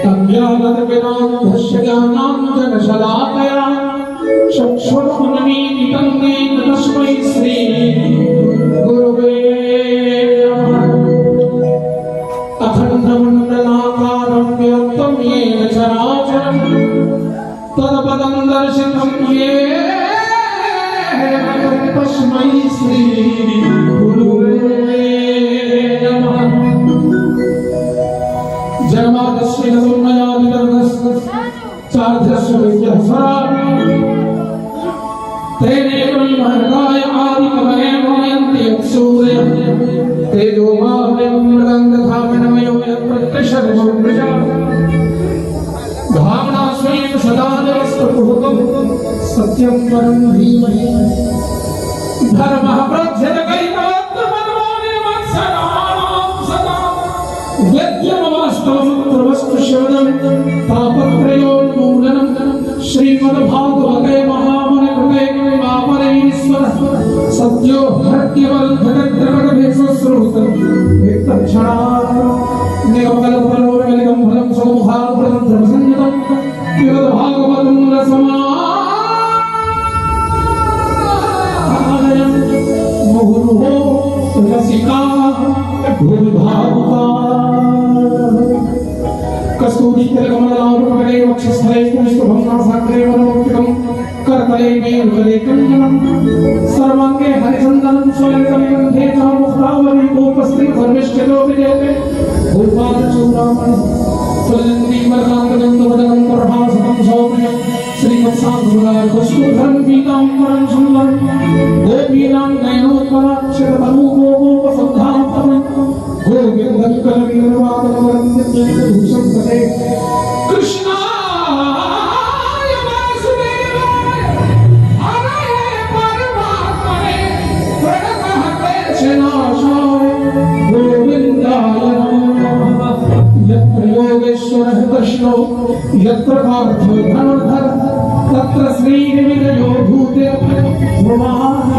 अज्ञानतिमिरान्धस्य ज्ञानाञ्जनशलाकया चक्षुरुन्मीलितं येन तस्मै श्रीगुरवे नमः। अखण्डमण्डलाकारं व्याप्तं येन चराचरं तत्पदं दर्शितं येन तस्मै श्रीगुरुवे नमः। जन्मादस्य तेने ब्रह्महृदाय आदिकवये मुह्यन्ति यत्सूरयः तेजो मामृतङ्गधामिनमयो यत्प्रत्यशर्मृजा धाम्ना स्वेन सदा निरस्तकुहकं सत्यं परं धीमहि धर्मः प्रज्यतकैकवत्तमन्मोनिर्मत्सराणां सदा वेद्यमवास्तवमत्रवस्तु शिवदं तापत्रयोन्मूलनं श्रीमद्भागवते महामुनिकृते पापरेश्वर सद्यो हृद्यवरुद्धगद्रवगभेषुश्रुत एतत्क्षणात् निगमकल्पतरोर्गलितं फलं समुखानुप्रदं पिबत भागवतं रसमालयं मुहुर्मुहो रसिका भुवि भावुका। कस्तूरी तिलकमलारुपकले वक्षस्थले कौस्तुभं नासाग्रे वनमौक्तिकं करतले मेरुकले कञ्जनं सर्वाङ्गे हरिचन्दनं स्वललितं कण्ठे च मुक्तावली गोपस्त्री धर्मिष्ठितो विजयते गोपालचूडामणि तुलन्दीवरकान्तगन्धवदनं प्रभासतं सौम्यं श्रीवत्साङ्गुरार्कस्तुधरं पीताम्बरं सुन्दरं गोपीनां नयनोत्पलाक्षरतनूगोपोपसन्धान्तमं गोविन्दं कलवीरवादनवरं नित्यभूषं भजे। कृष्णाय वासुदेवाय हरये परमात्मने प्रणतः क्लेशनाशाय गोविन्दाय नमो नमः। यत्र योगेश्वरः कृष्णो यत्र पार्थो धनुर्धर तत्र श्रीर्विजयो भूतिर्ध्रुवान्।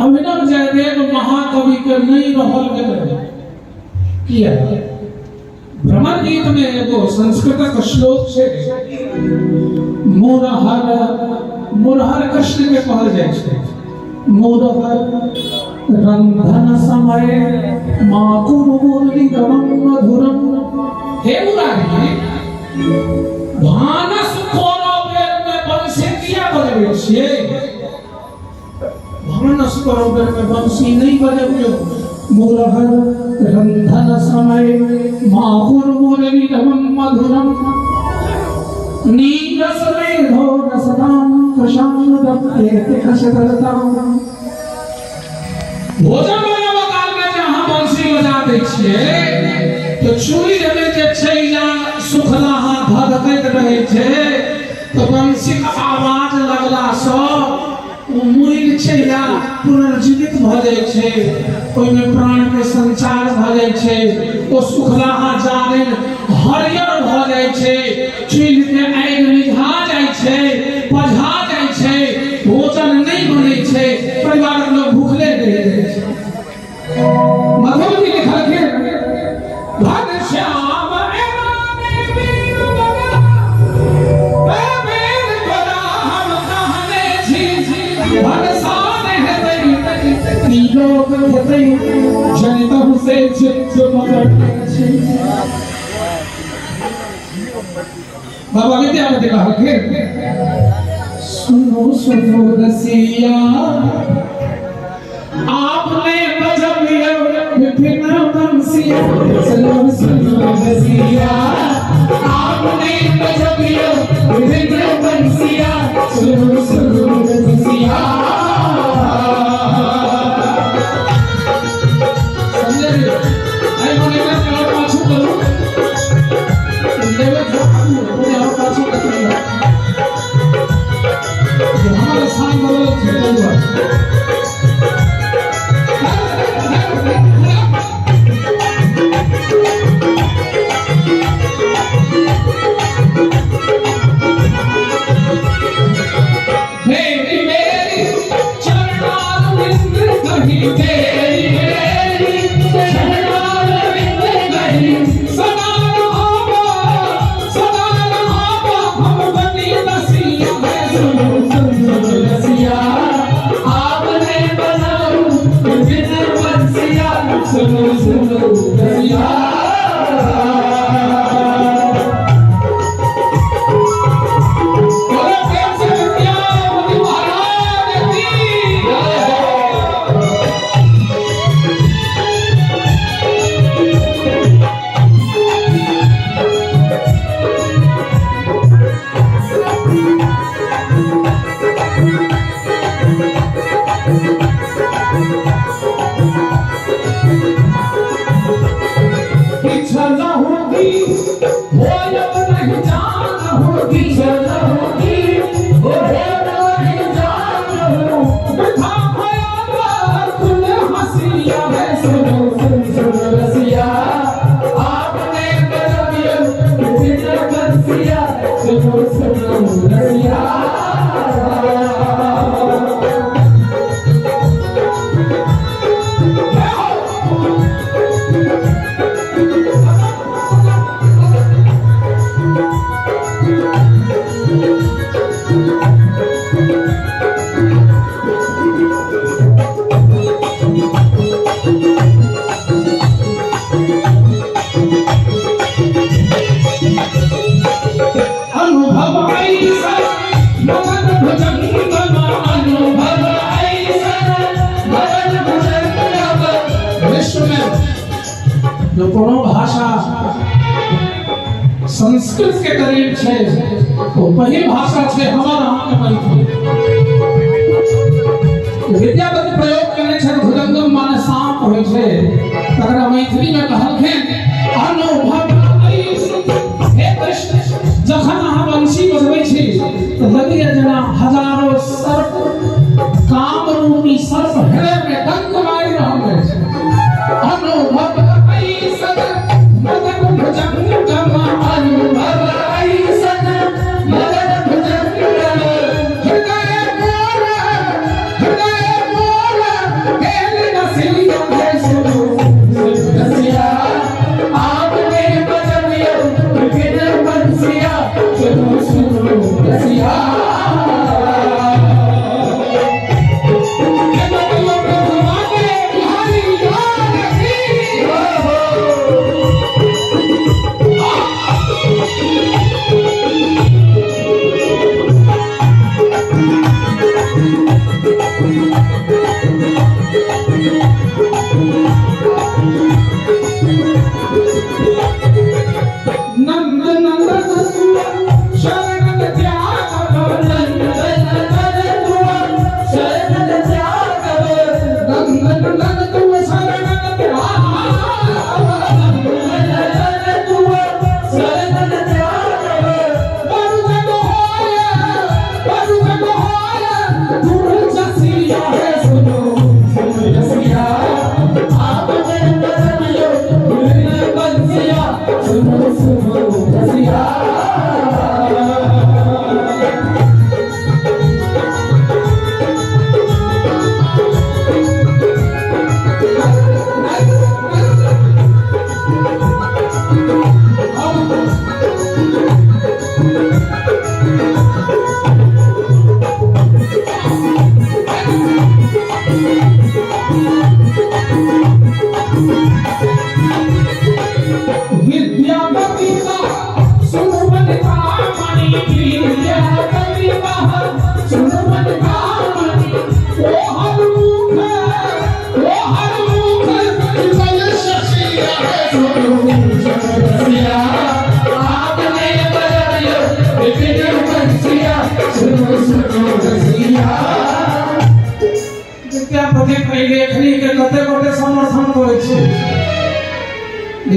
अभिनव जयदेव महाकवि के नहि रहल गेलै। किया? भ्रमर गीत में एगो संस्कृतक श्लोक छै, मुरहर। मुरहर कृष्ण के कहल जाइ छै। मुरहर रंधन समय माकुर मुरली रमं मधुरम। हे मुरारी, भानस कोनो बेर में बंसी किया बजबै छियै? भानस करो बेर में बंसी नहीं बजबियौ। मुरहर रंधन समय माकुर मुरली रमं मधुरम नीरस मेधो रसतां कृशानुदत्ते कृशतरतां। भोजन बनाबऽ काल में जे अहाँ बंसी बजा दै छियै तऽ चूल्हिमे जे छै या सुखलाहा धधकैत रहै छै, तऽ बंसीक आवाज लगलासँ ओ मुइल छै या पुनर्जीवित भऽ जाइ छै, ओहिमे प्राणके संचार भऽ जाइ छै, ओ सुखलाहा जारनि हरियर भऽ जाइ छै, चूल्हिके आगि मिझा जाइ छै, पझा जाइ छै, भोजन नहि बनै छै, परिवारक लोक भूखले रहि जाइ छै। मधुबनी लिखलखिन, घनश्याम एना वीर बना, बेर तोरा हम कहने छी, भनसा ने हेतै ई लोक हेतै, जनितहु से चित्त पकड़ने छी। बाबा विद्यापति कहलखिन, सुनो सुनो रसिया आपने बजबियो विभिन्न बंसिया। सुनो सुनो रसिया आपने बजबियो विभिन्न बंसिया। सुनो सुनो रसिया। समझे? आई મને એક પાછું કરું લેવલ પાછું કરું। हमारा स्थान बदल છે। मेरी मेरी चरणारविंद कहीं, तेरी मेरी चरणारविंद कहीं, सदा रहो सदा रहो हम बनी रसिया है। सुनो सुनो रसिया आपने बनाऊ बिन बंसिया। सुनो सुनो रसिया। बोलो प्रेम से विद्यापति महाराज की जय। इच्छा न होगी हो नहीं जान होगी, इच्छा न होगी हो नहीं जान हो, बिठा भया कुल हसिया है। सुनो सुन सुनो रसिया आपने बजबियो बिन बंसिया। सुनो सुनो रसिया। अनुभव ऐसा मदन भुजंगम, अनुभव ऐसा मदन भुजंगम। विश्व में जो कोनो भाषा संस्कृत के करीब छै, तो वही भाषा छै हमर अहाँके मैथिली। विद्यापति प्रयोग केने छथि भुजंगम माने सांप होइ छै, तकरा मैथिली में कहलखिन अनुभव ऐसा। हे कृष्ण, जखन अहाँ बंसी बजबै छी तऽ लगैया जेना हजारो सर्प, काम रूपी सर्प हृदय में डंक मारि रहल अछि। अनुभव ऐसन मदन भुजंगम, अनुभव ऐसन मदन भुजंगम।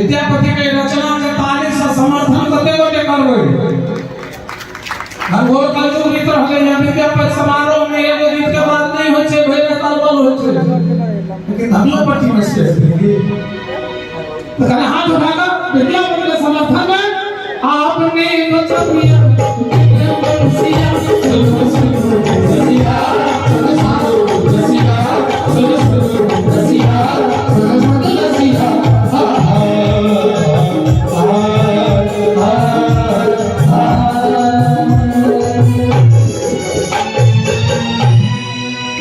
विद्यापति के रचना के ताली से समर्थन कते गोटे करबै? घनघोर कलयुग बीत रहलै है। विद्यापति समारोह में एगो गीत के बाद नहीं होइ छै, भरि तलबल होइ छै, लेकिन धनियो पट्टी में से तो कने हाथ उठाकर विद्यापति के समर्थन में आपने बचनिया बंसिया सुनो सुनो रसिया, सुनो सुनो रसिया, सुनो सुनो रसिया, सुनो सुनो रसिया, हा हा हा हा हा।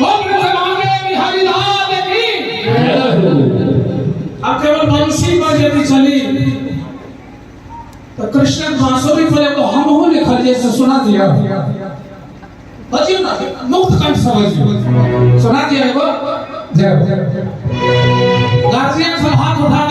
बोल मुसलमाने बिहारी लाल की। अब केवल बंसी पर यदि चली तो कृष्ण बांसुरी पर एगो हमहू लिखल से सुना दिया। बजियो ना, मुक्त कंठ से बजियो, सुना दिया एगो। जय हो। गार्जियन सब हाथ उठा।